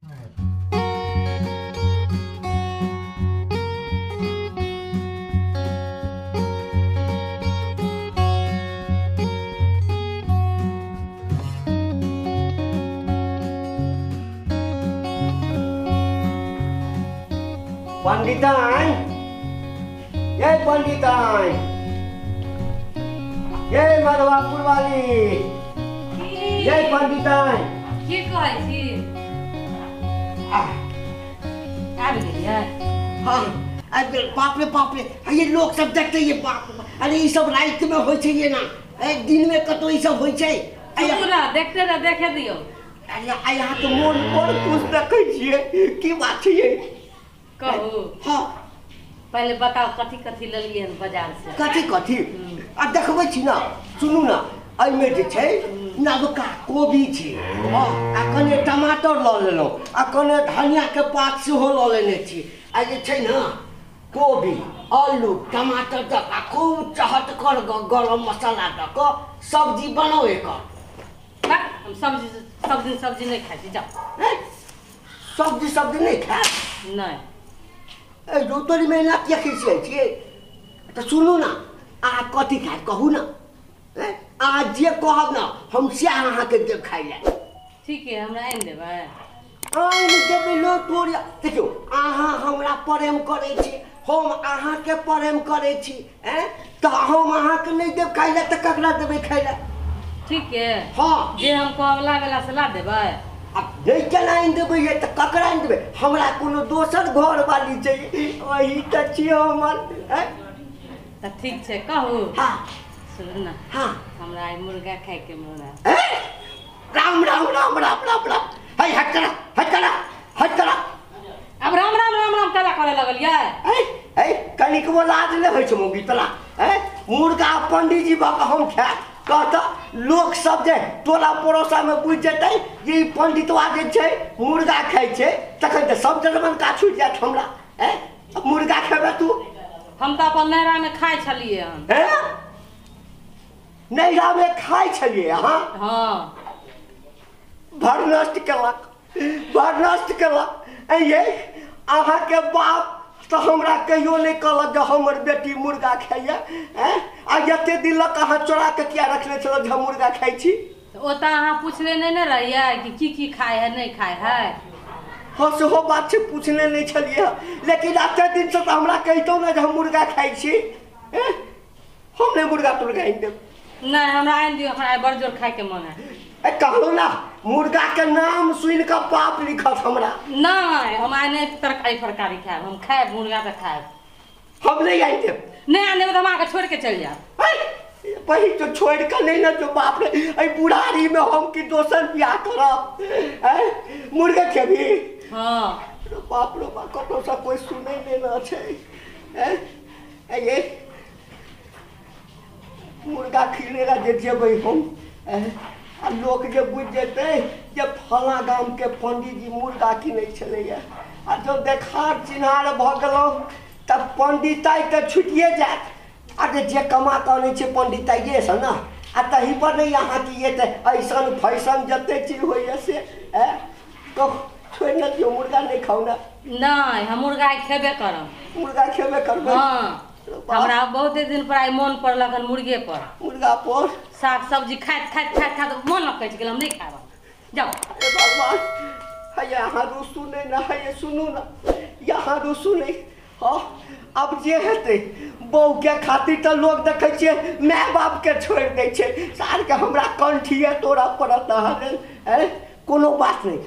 पंडिताइन, ये पंडिताइन, ये मधवापुर वाली, ये पंडिताइन। की कहै छी? आबि गेलियै? हाँ, बाप रे बाप रे, ये लोग सब देखते ये बाप रे। अरे ई सब रात में होइ छै ये ना, दिन में कतौ ई सब होइ छै। देखते रह, देखे दियौ। अरे यहाँ तो मोन बड़ खुश देखै छियै, की बात छै ये? कहू। हाँ। पहले बताओ कथी कथी लेलियै हन बाजार से? कथी कथी आ देखबै छी ना, सुनू ना, एहिमे जे छै नवका कोबी छै, हाँ, आ कने टमाटर लऽ लेलहुँ, आ कने धनियाके पात सेहो लऽ लेने छी। आ जे छै ने कोबी आलू टमाटर दऽ आ खूब चहटकर गरम मसाला दऽ कऽ सब्जी बनाउ एकर। हम सब्जी सब दिन सब्जी नहि खाइ छी, जाउ। सब्जी सब्जी नहि खाय? नहि। तोरी महिना किया खिसियाइ छियै? तऽ सुनू ना, अहाँ कथी खायब कहू ना, अहाँ जे कहब ना हम सएह अहाँके देब खाइ लए। ठीक है, हमरा आनि देबै? आनि देबै लो तोरी। देखियौ, अहाँ हमरा प्रेम करै छी, हम अहाँके प्रेम करै छी, तऽ हम अहाँके नहि देब खाइ लए तऽ ककरा देबै खाइ लए? ठीक है। हाँ, जे हम कहब लाबै से ला देबै। अब नहीं केना आनि देबै ये तऽ ककरा आनि देबै? हमरा कोनो दोसर घरवाली छै, वही तऽ छियै हमर। तऽ ठीक छै, कहू। हाँ। सुनू ना। हाँ। हमरा आइ मुर्गा खाइके मोन है। राम राम राम राम राम राम, है हट करा, हट करा, हट करा। अब राम राम राम राम केला करे लगलियै? है कनिकबो लाज नहि होइ छै मौगी तोरा? मुर्गा पंडीजी बाबा हम खायब कहता लोक सब जे टोला पड़ोसा में बुझि जेतै जे ई पंडितवा जे छै मुर्गा खाइ छै, तखन तऽ सब जरमनका छुटि जायत हमरा। मुर्गा खेबै तू? हम तऽ अपन नैहरामे खाइ छलियै हन। नैहरामे खाइ छलियै अहाँ? हाँ। भर नष्ट केलक, भर नष्ट केलक। ये अहाँके बाप तऽ हमरा कहियो नहि कहलक जे हमर बेटी मुर्गा खाइए। आ एते दिन लग अहाँ चोरा के किया रखने छलहुँ जे हम मुर्गा खाइ छी? ओ तऽ अहाँ पूछले नहि ने रहियै कि की की खाइ है नहि खाइ है। हाँ, सेहो बात छै, पूछने नहि छलियै, लेकिन एते दिनसँ तऽ हमरा कहितहुँ ने जे हम मुर्गा खाइ छी। हम नहि मुर्गा तुर्गा आनि देब। नहि, हमरा आनि दियौ, हमरा बड़ जोर खाइके मन है। कहलहुँ ना, मुर्गा के नाम सुनि कऽ पाप लिखत हमरा। नहि, हम आइ नहि तरकारी फरकारी खायब, हम खायब मुर्गा तऽ खायब। हम नहि आनि देब। नहि आनि देब तऽ हम अहाँके छोड़ि के चलि जायब। वही तो छोड़ि कऽ नहि ने जो, बाप रे, एहि बुढ़ारीमे हम कि दोसर बियाह करब? मुर्गा खेबही? हाँ। बाप रे बाप, कतौसँ कोइ सुनै नहि ने छै। मुर्गा खिले ला जे जेबै हम, आ लोक जे बुझि जेतै जे फलाँ गामके पंडीजी मुर्गा किनै छलैए, आ जब देखार चिन्हार भऽ गेलहुँ तब पंडिताइ तऽ छुटिए जायत। अरे जे कमा कऽ अनै छै पंडिताइएसँ ने, आ तही पर नहि अहाँके ये तऽ ऐसन फैशन जते चीज होइए से। कहू, छोड़ि ने दियौ, मुर्गा नहि खाउ ने। नहि, हम मुर्गा खेबे करब। मुर्गा खेबे करबै? हाँ, हमरा बहुते दिन पर आइ मोन पड़लक हन मुर्गे पर। मुर्गा पर? साग सब्जी खाइत खाइत खाइत खाइत मोन अकछि गेल, हम नहि खायब, जाउ। अरे भगवान, है यहाँ रुसू नहि ने, है सुनू ना, यहाँ रुसू नहि। हाँ, अब जे हेतै बहूके खातिर तऽ लोक देखै छियै माय बापके छोड़ि दै छै, सारके हमरा कंठिए तोड़ऽ पड़त अहाँ लेल। कोनो बात नहि,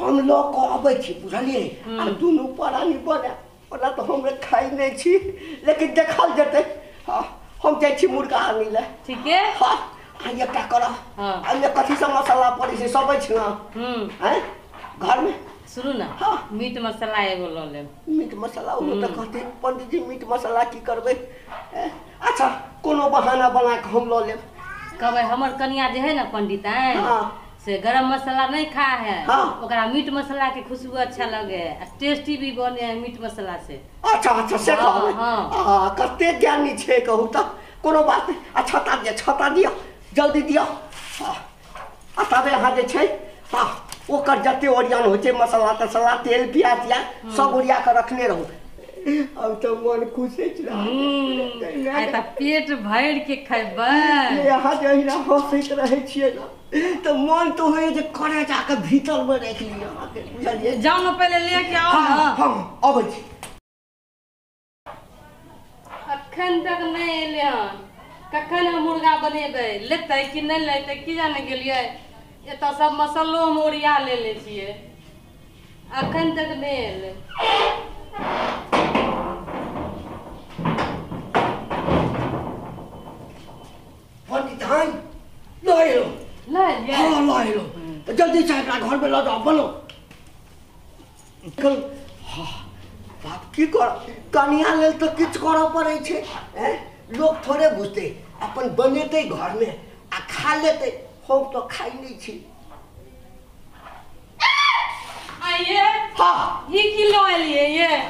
हम लऽ कऽ अबै छी, बुझलियै? आ दुनू प्राणी बनायब। ओना तऽ हम खाइ नहि छी, लेकिन देखल जेतै। हाँ, हम जाइ छी मुर्गा आनै लए। ठीक है। हाँ, अहाँ एकटा करब, एहिमे कथी सब मसाला पड़ै छै सब अछि ने घरमे? सुनू ना। हाँ। मीट मसाला एगो लऽ लेब। मीट मसाला? ओ तऽ कहतै पंडीजी मीट मसाला की करबै? अच्छा, कोनो बहाना बना कऽ हम लऽ लेब। कहबै हमर कनिया जे है ना पंडिताइन, हाँ, से गरम मसाला नहीं खा है। हाँ। ओकरा मीट मसाला के खुशबू अच्छा लगे है, टेस्टी भी बने है मीट मसाला से। अच्छा अच्छा, से कहबै। हाँ। कते ज्ञानी छै, कहू तऽ। कोनो बात नहि। आ छता दिअ, छता दिअ, जल्दी दिअ। आ तबे अहाँ जे छै, हाँ, ओकर जते ओरियान होइ छै मसाला तसला तेल प्याज या सब ओरिया के रखने रहू। अब तो मन खुश अछि। आइ त पेट भरि के खैबै। यहाँ जे अहिना हँसैत रहै छियै ने तऽ मन तो होइए जे करे जाके भीतर में राखि लिअ अहाँके, बुझलियै? जाउ ने पहिले लेके आउ ने। हँ अबै छी। अखन तक नहि एलै हन, कखन हम मुर्गा बनेबै, लेतै कि नहि लेतै की जाने गेलियै। एतऽ सब मसल्लो हम ओरिया लेले छियै, अखन तक नहि एलै। पंडिताइन लऽ एलहुँ। लऽ एलियै? हँ लऽ एलहुँ। तऽ जल्दी से एकरा घरमे लऽ जाउ, बोलो। हँ बाप की कर, कनिया लेल तऽ किछु करऽ पड़ै छै। लोक थोड़े बुझतै, अपन बनेतै घरमे आ खा लेतै। हम तऽ खाइ नहि छी। आइये हँ ई की लऽ एलियै ये?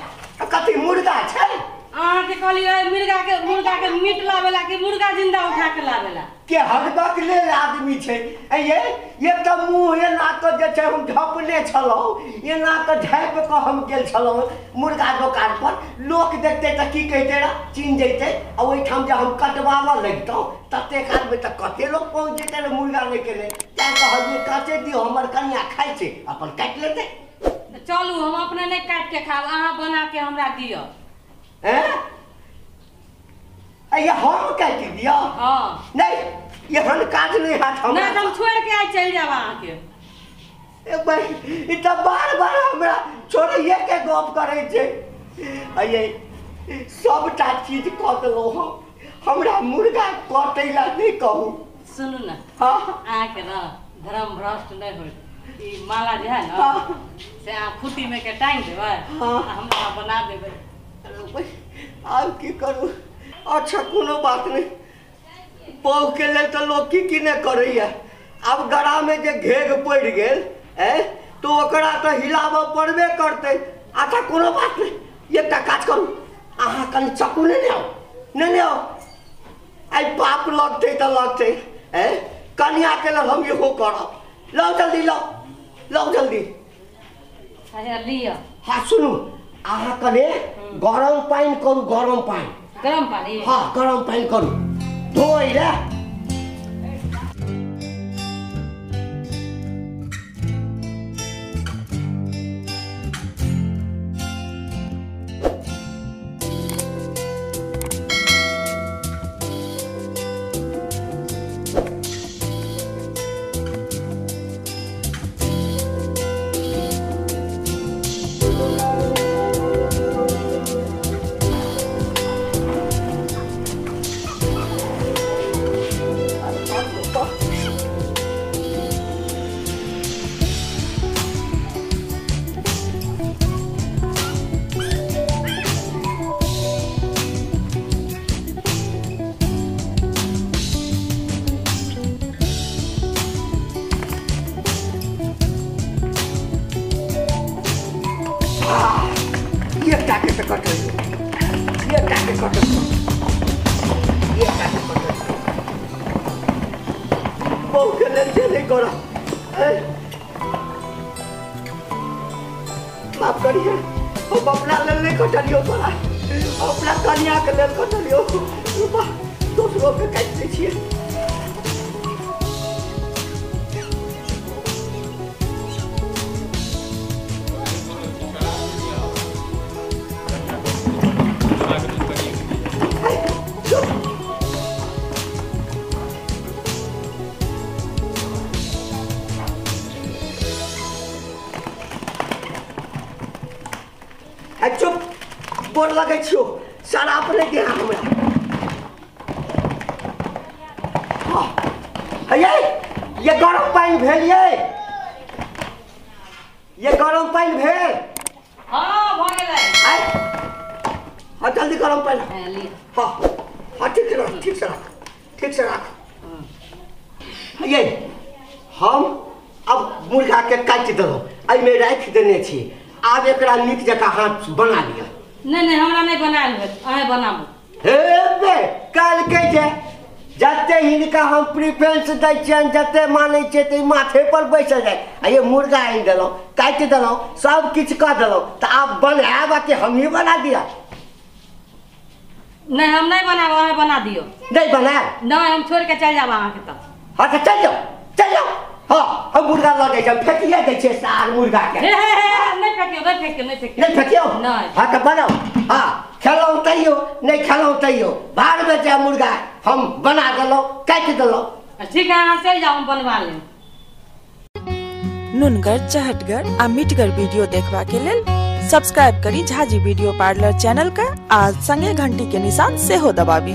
कथी मुर्गा छै? अहाँके कहलियै मुर्गा के मीट लाबेला कि मुर्गा जिंदा उठा के लाबेला? के हगबक लेल आदमी छै। ये तऽ मुँह एना कऽ जे छै हम झपने छलहुँ, एना कऽ झाँपि कऽ हम गेल छलहुँ मुर्गा दोकान पर। लोक देखतै तऽ की कहितै रह, चिन्ह जैतै। आ ओहिठाम जे हम कटबाबऽ लगितहुँ ततेक कालमे तऽ कते लोक पहुँच जेतै रह मुर्गा लैके लेल। तैँ कहलियै काटे दियौ, हमर कनिया खाइ छै, अपन काटि लेतै। चलू हम अपने नहि काटि के खायब, अहाँ बना के हमरा दिअ। हम काटि दिअ? हँ। नहि एहन काज नहि हैत हमरा। नहि तऽ हम छोड़ि के आइ चलि जायब अहाँके। ई तऽ बार बार हमरा छोड़ैए के गप करै छै। ये सबटा चीज कऽ देलहुँ हम, हमरा मुर्गा कटै लए नहि कहू। सुनू ने, हँ अहाँके ने धर्म भ्रष्ट नहि होइत। ई माला जे है ने से अहाँ खूटी में के टाँगि देबै, हमरा बना देबै। आब की करू? अच्छा कोनो बात नहि, बहुके लेल तऽ लोक की की नहि करैए। आब गरामे जे घेघ पड़ि गेल तऽ ओकरा तऽ हिलाबऽ पड़बे करतै। अच्छा कोनो बात नहि, एकटा काज करू, अहाँ कनि चक्कू नहि आउ, नहि आउ। आइ पाप लगतै तऽ लगतै। कनियाके लेल हम इहो करब। लाउ जल्दी, लाउ लाउ जल्दी। लिअ। हाँ सुनू, अहाँ कने गरम पानि करू, गरम पानि। गरम पानि? हाँ गरम पानि करू, धोइ ले। माफ करिए, हम अपना लेल नहीं कटलियो तोरा, अपना कनिया के लेल कटलियो। दोसरो के काटि दै छियै। चुप, गोर लगै छियौ, शराब नहि दे हमरा। ये ये गरम पानि भेल, ये गरम पानि भेल। हाँ भऽ गेलै। हाँ जल्दी गरम पानि। हाँ हाँ ठीक से रख, ठीक से रख, ठीक से रख। ये हम अब मुर्गा के काटि देलहुँ, एहिमे राखि देने छी। आब एकरा नीक जकाँ हाथ बना लिअ। नहीं नहीं हमरा नहीं बनायल होत, अहें बनाबू। हे बे काल्हि के जे जते हिनका हम प्रिफरेंस दै छियनि, जते मानै छियै, तऽ ई माथे पर बैसल जाय। आ ये मुर्गा आनि देलहुँ, काटि देलहुँ, सब किछु कऽ देलहुँ, तऽ आब बनायब आ कि हमही बना दिअ? नहीं, हम नहीं बनाब, अहाँ बना दियौ। नहीं बनायब? नहीं, हम छोड़ के चल जाब अहाँके तऽ। हाँ तऽ चलि जाउ, चलि जाउ। हाँ, हम मुर्गा लऽ जाइ छी, हम फेकिए दै छियै सार मुर्गा के। हे हे हे, नहीं फेकियौ, नहीं फेकियौ, नहीं फेकियौ। नहीं फेकियौ? नहीं। हाँ तऽ बनाउ। हाँ, खेलहुँ तैयो नहीं खेलहुँ तैयो, बाहर में जाय मुर्गा हम बना देलहुँ, काटि देलहुँ। ठीक है, अहाँ चलि जाउ, हम बनवा लेब। नुनगर, चहटगर आ मिठगर वीडियो देखबा के लेल सब्सक्राइब करी झाजी वीडियो पार्लर चैनल के आ संगे घंटी के निशान सेहो दबाबी।